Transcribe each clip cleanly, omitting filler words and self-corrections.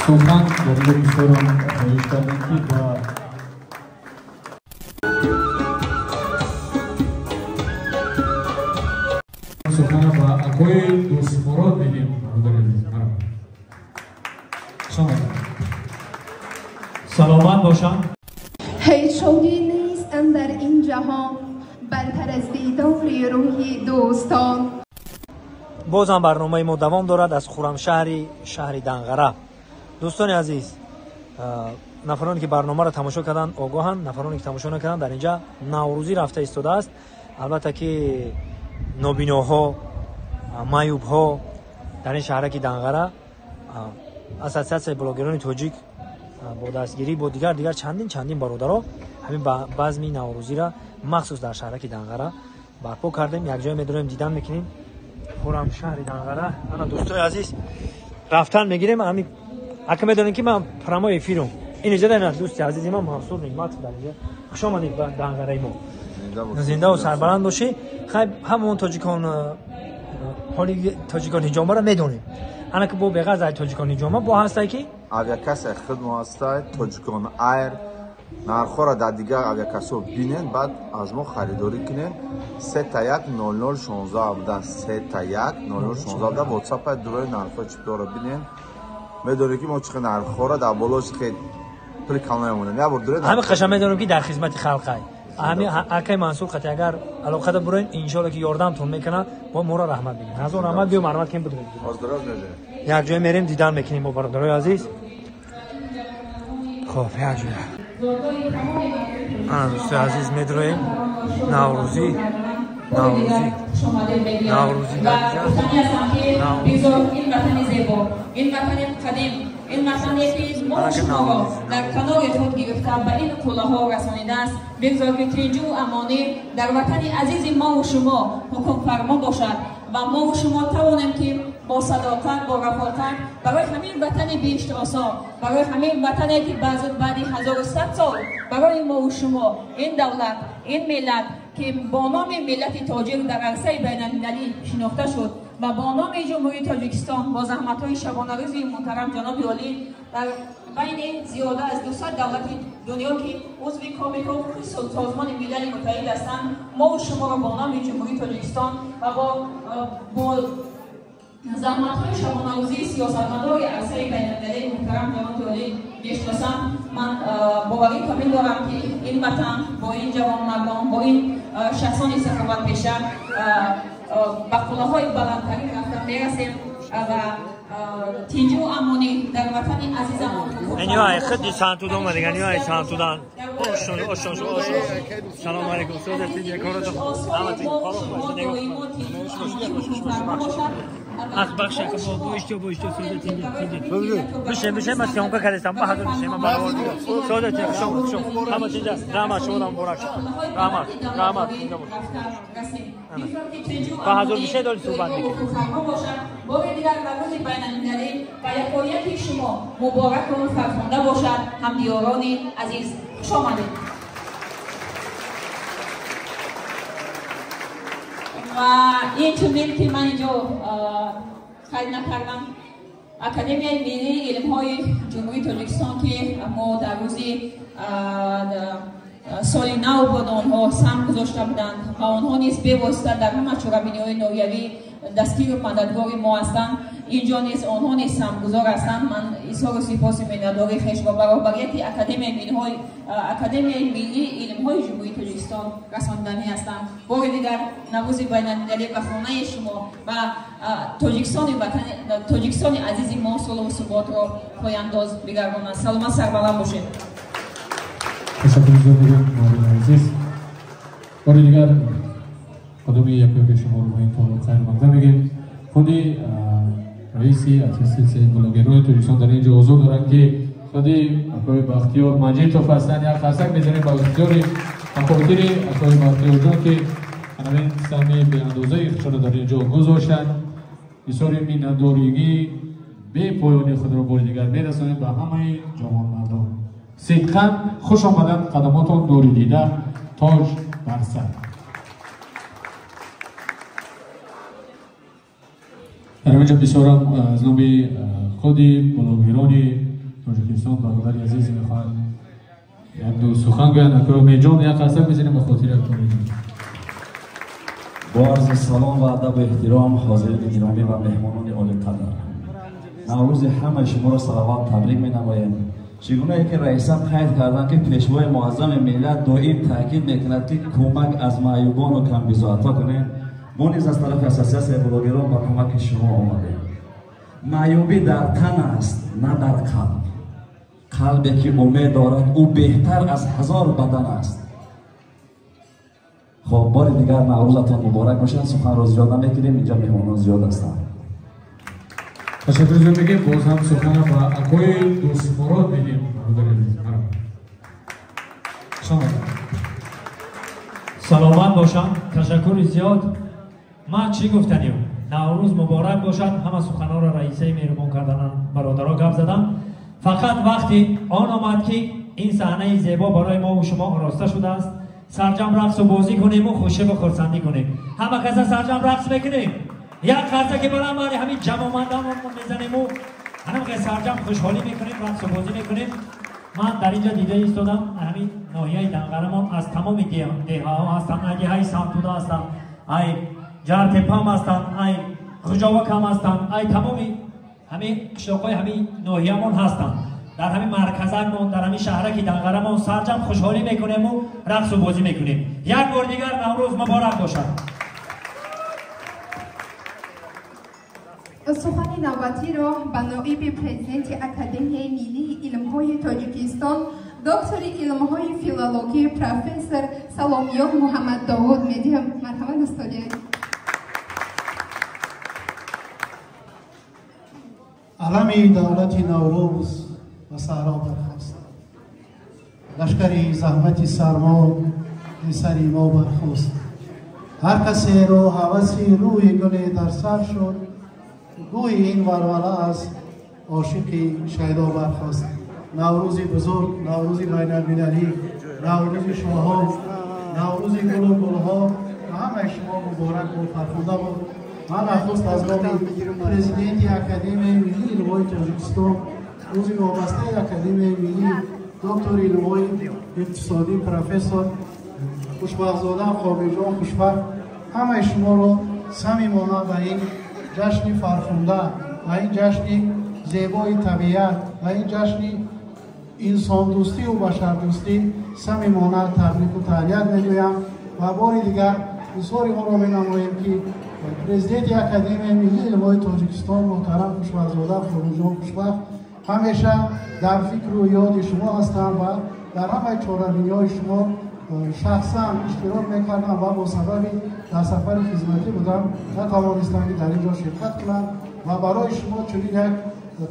Сухан дар инҷо бисёрам хоҳиш кардем, ки ба сухана ба акои Дӯстмурод медиҳем. Бародари азиз, марҳамат. Саломат бошанд. Ҳеҷ шодӣ нест андар ин ҷаҳон бартар аз дидори рӯҳи дӯстон. Бозам барномаи мо давом дорад аз Хуррамшаҳри шаҳри Данғара. Дӯстони азиз, нафароне ки барномаро тамошо карданд огоҳанд, нафароне ки тамошо накарданд, дар инҷа наврӯзӣ рафта истодааст. Албатта ки нобиноҳо, маъюбҳо дар ин шаҳраки Данғара ассотсиатсияи блогерони тоҷик бо дастгирӣ бо дигар чандин бародаро ҳамин базми наврӯзиро махсус дар шаҳраки Данғара барпо кардем. Якҷоя медорем, дидан мекунем Хуррамшаҳри Данғара. Ана дӯстои азиз, рафтан мегирем. Ҳамин ака медонем ки ман прямой эфирам. Ин иҷа дар дӯсти азизи ман Мансур Неъматов дар инҷа. Хуш омадед ба Данғараи мо. Зиндаву сарбаланд бошӣ. Хай, ҳамон тоҷикон ҳоли тоҷикони ҷомаро медонем. Ана ки бо беғарз аз тоҷикони ҷома бо ҳастай ки авиакассаи хидмо ҳастай, Тоҷикон Айр. Нархҳоро дар дигар авиакассаҳо бинен, баъд аз мо харидорӣ кунен. 3 1 00 16 буда, 3 1 00 16 буда. Ватсапа дурои нархҳои чиптаҳоро бинен. Медонем, ки мо чӣ қадр нархҳоро дар боло чӣ пули калон мемонем. Як бор дурои. Ҳамин қаша медонем, ки дар хизмати халқай. Ҳамин акай Мансур қати агар алоқада буроен, иншоалло ки ёрдамтон мекунад, бо моро раҳмат бигиред. Ҳазор раҳмат. Биё, марҳамат кем будем. Як ҷое мерем, дидан мекунем бо бародарои азиз. Хоб, як ҷоя. Ана дӯстои азиз, медроем. Наврӯзӣ, наврӯзӣ, наврӯзӣ дар инҷа. Ин ватани зебо, ин ватани қадим, ин ватане ки мо шуморо дар канори худ гирифта ба ин қуллаҳо расонидааст, бигзор ки тинҷу амонӣ дар ватани азизи мову шумо ҳукмфармо бошад ва мову шумо тавонем, ки бо садоқат, бо рафоқат барои ҳамин ватани биҳиштосо, барои ҳамин ватане ки баъди 1100 сол барои мову шумо ин давлат, ин миллат, ки бо номи миллати тоҷик дар арсаи байналмилалӣ шинохта шуд ва бо номи Ҷумҳурии Тоҷикистон бо заҳматҳои шабонарӯзи муҳтарам ҷаноби олӣ дар байни зиёда аз 200 давлати дунё, ки узви комили ҳуқуқи Созмони Милали Муттаҳид ҳастанд, мову шуморо бо номи Ҷумҳурии Тоҷикистон ва бо заҳматҳои шабонарӯзии сиёсатмадори арсаи байналмилалии муҳтарам ҷаноби олӣ мешиносанд. Ман боварӣ комил дорам, ки ин ватан бо ин ҷавонмардон, бо ин шахсони саховатпеша ба қуллаҳои баландтарин рафта мерасем ва тинҷу амонӣ дар ватани азизамон. Ниҳои худи сантуд омадига, ниҳои сантудан. Ошон, ошон, ошон. Салом алейкум. Созатин, якорото. Ах, бахша, бо иштиё, бо иштиё, созатин, бишем, бишем, ман съёмка кардастам, ба ҳазор бишем, ман созатин, хуш омад, хуш омад. Ҳама чиза, раҳмат, шумо муборак. Раҳмат, раҳмат, зинда бошед. Ба ҳазор бише дори суҳбат мекунем. Бори дигар Наврӯзи байналмилалӣ ба якояки шумо мубораку фархунда бошад. Ҳамдиёрони азиз, хуш омадед. Ва инчунин ки ман инҷо қайд накардам, Академияи миллии илмҳои Ҷумҳурии Тоҷикистон, ки мо дар рӯзи соли нав бод онҳо саҳм гузошта буданд ва онҳо низ бевосита дар ҳама чорабиниҳои ноҳиявӣ дастгиру мададгори мо ҳастанд, инҷо низ онҳо низ саҳмгузор ҳастанд. Ман изҳору сипоси миннатдории хешро ба роҳбарияти Академияи миллии илмҳои Ҷумҳурии Тоҷикистон расониданӣ ҳастам. Бори дигар Наврӯзи байналмилалӣ ба хонаи шумо ва Тоҷикистони азизи мо сулҳу суботро пояндоз бигардонад. Саломат, сарбаланд бошед. Ташаккур зиёд мегӯям, муаллими азиз. Бори дигар қадоми якояки шуморо ба ин толор хайрмақдам мегӯем. Худи раиси ассотсиатсияи блогерҳои Тоҷикистон дар ин ҷо ҳузур доранд, ки худи акои Бахтиёр Маҷитов ҳастанд. Як қарсак мезанем ба ихтиёри, ба хотири акои Бахтиёрҷон, ки ҳамин саҳми беандозаи худшонро дар ин ҷо гузоштанд. Изҳори миннатдоригии бепоёни худро бори дигар мерасонем ба ҳамаи ҷавонмардон. Сидқан хуш омаданд, қадамотон нури дида, тоҷ бар сар. Дар ҳаминҷо бисёрам аз номи худи блогерони Тоҷикистон бародари азизе мехоҳанд як ду сухан гӯянд. Акои Умедҷон, як қарсак мезанем ба хотири акои Умедҷон. Бо арзи салом ва адабу эҳтиром, ҳозирини гиромӣ ва меҳмонони олиқадр, Наврӯзи ҳамаи шуморо сараввал табрик менамоем. Чӣ гунае ки раисам қайд карданд, ки пешвои муаззами миллат доим таъкид мекунад, ки кӯмак аз маъюбону камбизоатҳо кунем, мо низ аз тарафи ассотсиатсияи блогерон ба кӯмаки шумо омадем. Маъюбӣ дар тан аст, на дар қалб. Қалбе ки умед дорад, ӯ беҳтар аз ҳазор бадан аст. Хоб, бори дигар Наврӯзатон муборак бошад. Суханро зиёд намекунем, инҷа меҳмонон зиёд ҳастанд. Ташаккур зиёд мегӯем. Боз ҳам суханро ба акои Дӯстмурод медиҳем. Бародари азиз, саломат бошам. Ташаккури зиёд. Ман чӣ гуфтанем? Наврӯз муборак бошад. Ҳама суханҳоро раисаи меҳрубон кардананд, бародаро гап задам. Фақат вақти он омад, ки ин саҳнаи зебо барои мову шумо ороста шудааст, сарҷам рақсу бозӣ кунему хушиву хурсандӣ кунем. Ҳама каса сарҷам рақс мекунем. Як қарсаки баланд бари ҳамин ҷамъомаданро мезанему ҳамин сарҷам хушҳолӣ мекунем, рақсу бозӣ мекунем. Ман дар инҷа дида истодам, ҳамин ноҳияи Данғарамон аз тамоми деҳаҳо ҳастанд, ай деҳаи Самтуда ҳастанд, ай Ҷартепам ҳастанд, ай Ғуҷовакам ҳастанд, ай тамоми ҳамин қишлоқҳои ҳамин ноҳиямон ҳастанд. Дар ҳамин марказакмон, дар ҳамин шаҳраки Данғарамон сарҷам хушҳолӣ мекунему рақсу бозӣ мекунем. Як бор дигар Наврӯз муборак бошад. Сухани навбатиро ба ноиби президенти Академияи миллии илмҳои Тоҷикистон, доктори илмҳои филологӣ, профессор Саломиён Муҳаммаддовуд медиҳам. Марҳамат, устоди. Алами давлати Наврӯз ба саҳро бархост, лашкари заҳмати сармо сари мо бархост. Ҳар касеро ҳаваси рӯи гуле дар сар шуд, гӯи ин варвала аз ошиқи шайдо бархост. Наврӯзи бузург, Наврӯзи байналмилалӣ, Наврӯзи шоҳон, Наврӯзи гулу гулҳо ба ҳамаи шумо муборак бод, фархунда бод. Ман нахуст аз номи президенти Академияи миллии илмҳои Тоҷикистон, узви вобастаи Академияи миллӣ, доктори илмҳои иқтисодӣ, профессор Хушбахтзода Қобилҷон Хушбахт, ҳамаи шуморо самимона ба ин ҷашни фархунда, ба ин ҷашни зебои табиат, ба ин ҷашни инсондӯстию башардӯстӣ самимона табрику таҳният мегӯям ва бори дигар изҳори онро менамоем, ки президенти Академияи миллии илмҳои Тоҷикистон муҳтарам Хушбахтзода Қобилҷон Хушбахт ҳамеша дар фикру ёди шумо ҳастам ва дар ҳамаи чорабиниҳои шумо шахсан иштирок мекардам ва бо сабаби дар сафари хизматӣ будам натавонистам, ки дар ин ҷо ширкат кунам ва барои шумо чунин як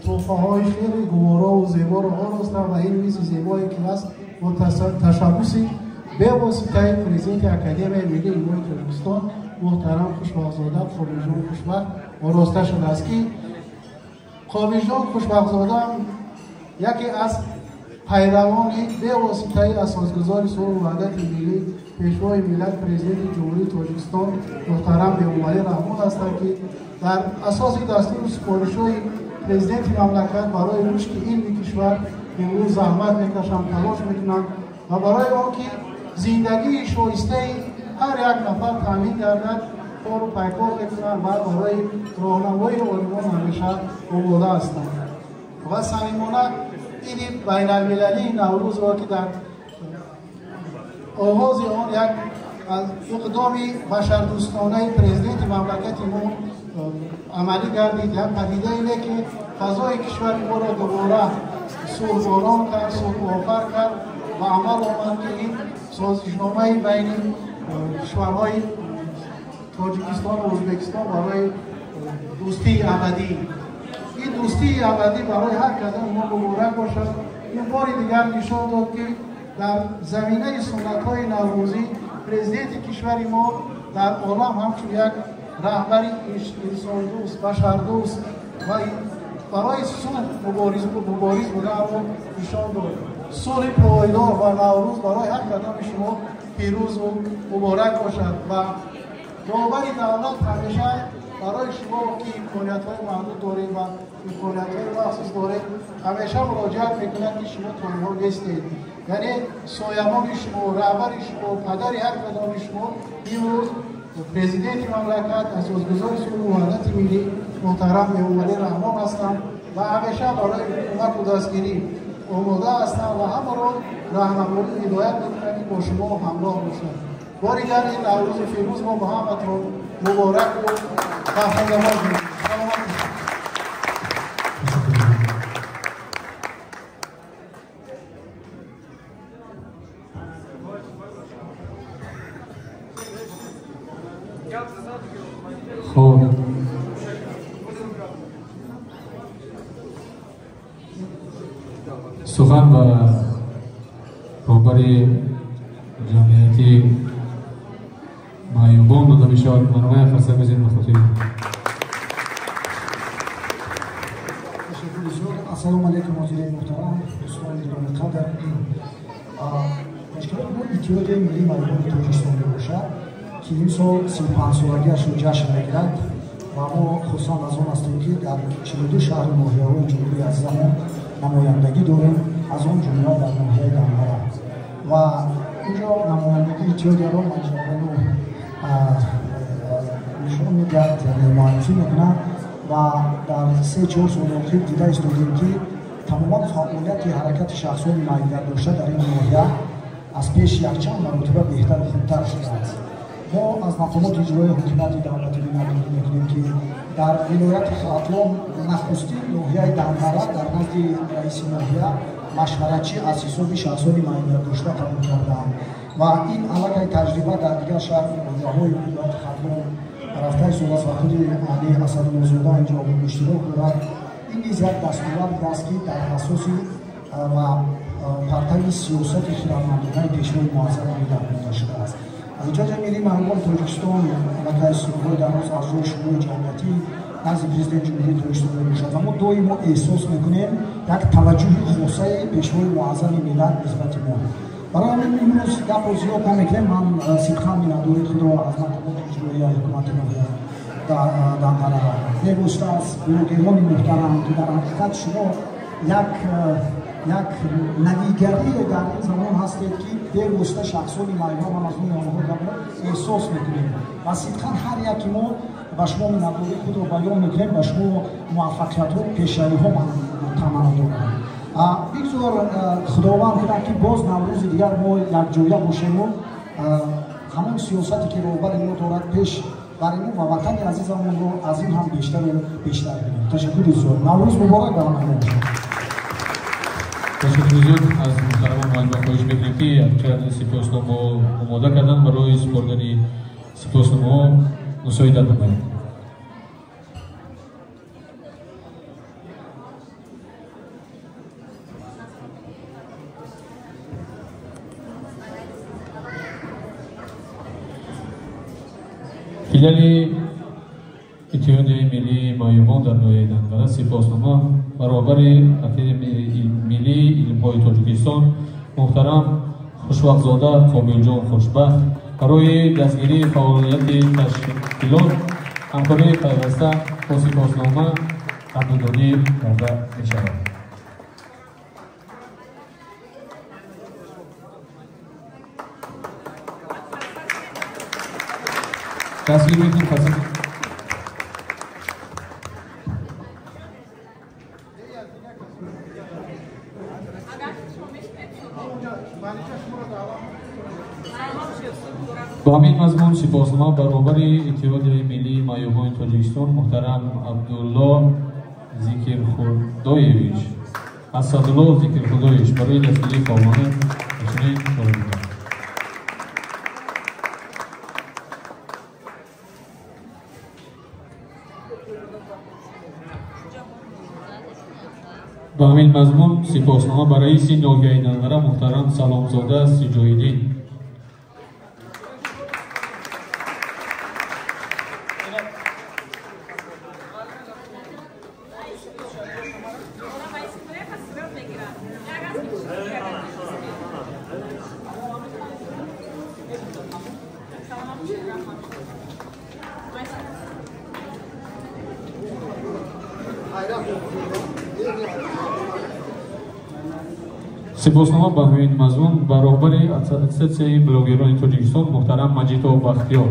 тӯҳфаҳои хеле гуворову зеборо оростам ва ин мизи зебое ки аст бо ташаббуси бевоситаи президенти Академияи миллии илмҳои Тоҷикистон муҳтарам Хушбахтзода Қобилҷон Хушбахт ороста шудааст, ки Қобилҷон Хушбахтзода яке аз пайравони бевоситаи асосгузори сулҳу ваҳдати миллӣ, пешвои миллат, президенти Ҷумҳурии Тоҷикистон муҳтарам Эмомалӣ Раҳмон ҳастанд, ки дар асоси дастуру супоришҳои президенти мамлакат барои рушди илми кишвар имрӯз заҳмат мекашанд, талош мекунанд ва барои он ки зиндагии шоистаи ҳар як нафар таъмин гардад, кору пайкор мекунанд ва барои роҳнамоии олимон ҳамеша омода ҳастанд. Ва самимона иди байналмилалии Наврӯзро, ки дар оғози он як аз иқдоми башардӯстонаи президенти мамлакати мо амалӣ гардид, як падидае ки фазои кишвари моро дубора сулҳборон кард, сулҳофар кард ва амал омад, ки ин созишномаи байни кишварҳои Тоҷикистон ва Ӯзбекистон барои дӯстии абадӣ, ин дӯстии абадӣ барои ҳар кадом мо муборак бошад. Ин бори дигар нишон дод, ки дар заминаи суннатҳои наврӯзӣ президенти кишвари мо дар олам ҳамчун як раҳбари инсондӯст, башардӯст ва барои сулҳ мубориз буданро нишон дод. Сулҳи пойдор ва Наврӯз барои ҳар кадоми шумо пирӯзу муборак бошад ва роҳбари давлат ҳамеша Барои шумо ки имкониятҳои маҳдуд доред ва имкониятҳои махсус доред, ҳамеша муроҷиат мекунад, ки шумо танҳо нестед. Яъне соябони шумо, раҳбари шумо, падари ҳар кадоми шумо имрӯз президенти мамлакат, асосгузори сулҳу ваҳдати миллӣ муҳтарам Эмомалӣ Раҳмон ҳастанд ва ҳамеша барои кӯмаку дастгирӣ омода ҳастанд ва ҳамаро раҳнамоӣ ҳидоят мекунанд, ки бо шумо ҳамроҳ бошанд. Бори дигар ин Наврӯзи фирӯз мо ба ҳаматон мубораку фархундабод бошад. Саломат бошед. Хоб, сухан ба роҳбари ҷамъияти маъюбон дода мешавад. Марҳамат, фарсат мезанем ба хотири. Ташаккури зиёд. Ассалому алайкум, ҳозирини муҳтарам, дӯстони гиромиқадр. Ташкилоти мо Иттиҳодияи миллии маъюбони Тоҷикистон мебошад, ки имсол 35-солагиашро ҷашн мегирад ва мо хурсанд аз он ҳастем, ки дар 42 шаҳру ноҳияҳои ҷумҳурии азизамон намояндагӣ дорем, аз он ҷумла дар ноҳияи Данғара. Ва инҷо намояндагии иттиҳодияро Маҷнабону нишон медиҳад, яъне муаррифӣ мекунад ва дар 3-4 соли охир дида истодем, ки тамоман фаъолияти ҳаракати шахсони маъюбиятдошта дар ин ноҳия аз пеш якчанд маротиба беҳтару хубтар шудааст. Мо аз мақомоти иҷроии ҳукумати давлатӣ миннатдорӣ мекунем, ки дар вилояти Хатлон нахустин ноҳияи Данғара дар назди раиси ноҳия машваратчӣ аз ҳисоби шахсони маъюбиятдошта қабул кардаанд ва ин аллакай таҷриба дар дигар шаҳру ноҳияҳои вилояти Хатлон рафта истодааст ва худи Али Асадуллозода инҷо иштирок дорад. Ин низ як дастовард аст, ки дар асоси ва партави сиёсати хирадмандонаи пешвои муаззами миллат монда шудааст. Иттиҳодияи миллии маъюбони Тоҷикистон аллакай солҳои дароз аъзои Шӯрои ҷамъиятӣ назди президенти Ҷумҳурии Тоҷикистон мебошад ва мо доимо эҳсос мекунем як таваҷҷӯҳи хосаи пешвои муаззами миллат нисбати мо. Барои ҳамин имрӯз гапро зиёд намекунем. Ман сидқан миннатдории худро аз мақомоти иҷроияи ҳукумати ноҳия Данғара, бевосита аз блогерони муҳтарам, ки дар ҳақиқат шумо як навигарие дар ин замон ҳастед, ки бевосита шахсони маъюбон ҳам аз рӯи онҳо гапро эҳсос мекунем ва сидқан ҳар яки мо ба шумо миннатдории худро баён мекунем, ба шумо муваффақиятҳо, пешравиҳо ман таманно дорам. Бигзор Худованд кунад, ки боз Наврӯзи дигар мо якҷоя бошему ҳамон сиёсате, ки роҳбари мо дорад, пеш барему ва ватани азизамонро аз ин ҳам бештару бештар кунем. Ташаккури зиёд. Наврӯз муборак ба ҳамаи мо. Ташаккури зиёд. Аз муҳтарама муаллима хоҳиш мекунем, ки якчанд сипоснома омода кардан барои супордани сипосномаҳо мусоидат намояд. Филиали Иттиҳодияи миллии маъюбон дар ноҳияи Данғара сипоснома баробари Академияи миллии илмҳои Тоҷикистон муҳтарам Хушвақтзода Қобилҷон Хушбахт барои дастгирии фаъолияти ташкилот, ҳамкории пайваста бо сипоснома қадрдонӣ карда мешавад. Дастгирӣ мекунем. Фарсат. Бо ҳамин мазмун сипоснома баробари Иттиҳодияи миллии маъюбони Тоҷикистон муҳтарам Абдулло Зикирхудоевич, Асадулло Зикирхудоевич барои дастгирии фаъолона чунин чора. Ба ҳамин мазмун сипоснома ба раиси ноҳияи Данғара муҳтарам Саломзода Сиҷоиддин. Сипоснома ба ҳамин мазмун ба роҳбари Ассотсиатсияи блогерони Тоҷикистон муҳтарам Маҷидов Бахтиёр.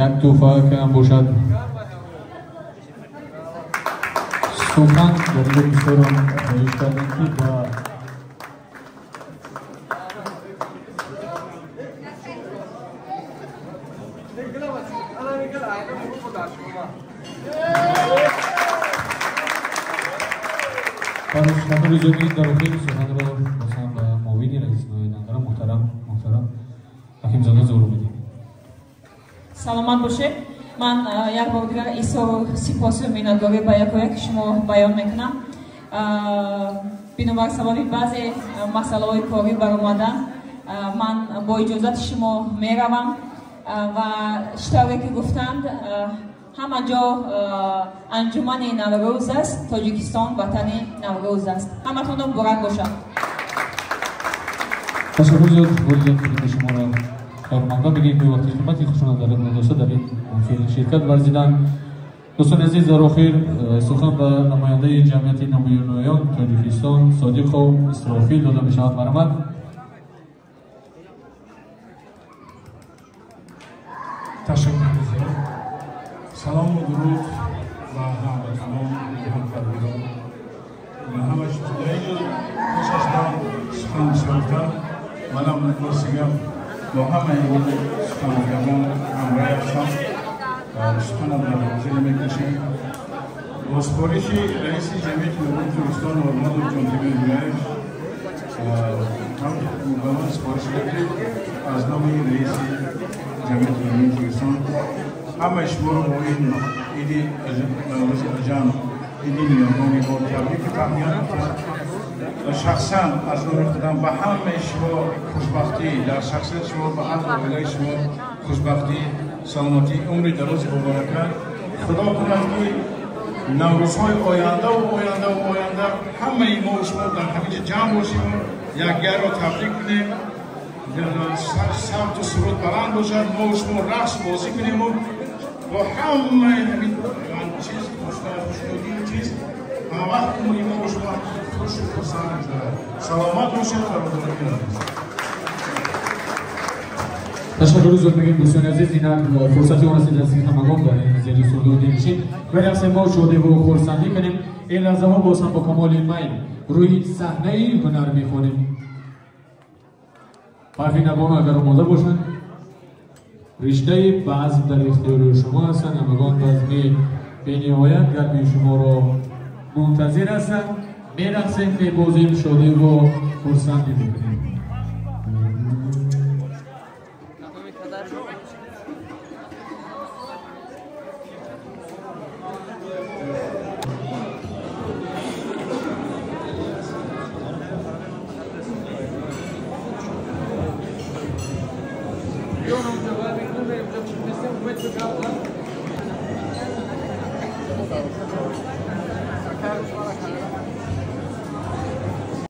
Як тӯҳфа кам бошад. Сухан дар инҷо бисёрам хоҳиш кардем, ки ба барои зиёди дар охир суханро масалан ба муовини раиси ноҳияи Данғара муҳтарам Ҳакимзода Зуҳур медиҳем. Саломат бошед. Ман як бор дигар изҳору сипосу миннатдорӣ ба якояки шумо баён мекунам. Бинобар сабаби баъзе масъалаҳои корӣ баромадан, ман бо иҷозати шумо меравам ва чӣ тавре ки гуфтанд, ҳама ҷо анҷумани Наврӯз аст, Тоҷикистон ватани Наврӯз аст. Ҳаматонро муборак бошад. Ташаккур зиёд, волидон, ки шуморо шарманда бигем, ки вақти қимати худшонро дар ин надошта дар ин маҳфил ширкат варзиданд. Дӯстони азиз, дар охир сухан ба намояндаи ҷамъияти намояндагони Тоҷикистон Содиқов Исрофил дода мешавад. Марҳамат. Ташаккур зиёд. Салому дуруд ба ҳамватанон, ҳамкарон ва ҳама дар инҷо пеш аз ман сухан бисёртар, манам рости гап бо ҳамаи ин сухангарон ҳамроҳ ҳастам. Суханам дар ҳозир мекашем. Бо супориши раиси ҷамъияти нобинони Тоҷикистон Нормадов Ҷонтимир Ҷураев ба ман супориш кард, ки аз номи раиси ҷамъияти нобинони Тоҷикистон ҳамаи шуморо бо ин иди Наврӯзи аҷам, иди ниёгони мо табрику таҳният гуфтам ва шахсан аз номи худам ба ҳамаи шумо хушбахтӣ, дар шахсияти шумо, ба аҳли оилаи шумо хушбахтӣ, саломатӣ, умри дарози муборакат. Худо кунад, ки наврӯзҳои ояндаву ояндаву оянда ҳамаи мо шумо дар ҳамин ҷо ҷамъ бошиму якдигарро табрик кунем, савту суруд баланд бошад, мо шумо рақс бозӣ кунему бо ҳамаи ҳамин чиз, хушнудию чиз, ҳамавақт умри мо шумо хушу хурсанд гузарад. Саломат бошед, бародарони азиз. Ташаккур зиёд мегӯем, дӯстони азиз. Инак фурсати он расид, аз ҳамагон дар ин зери сурду дилнишин мерақсем, мо шодиву хурсандӣ кунем. Ин лаҳзаҳо боз ҳам бо камоли майл рӯи саҳнаи ҳунар мехонем. Парвинабону агар омода бошанд, риштаи базм дар ихтиёри шумо ҳастанд. Ҳамагон базми бениҳоят гарми шуморо мунтазир ҳастанд. Мерақсем, мебозем, шодиву хурсандӣ мекунем.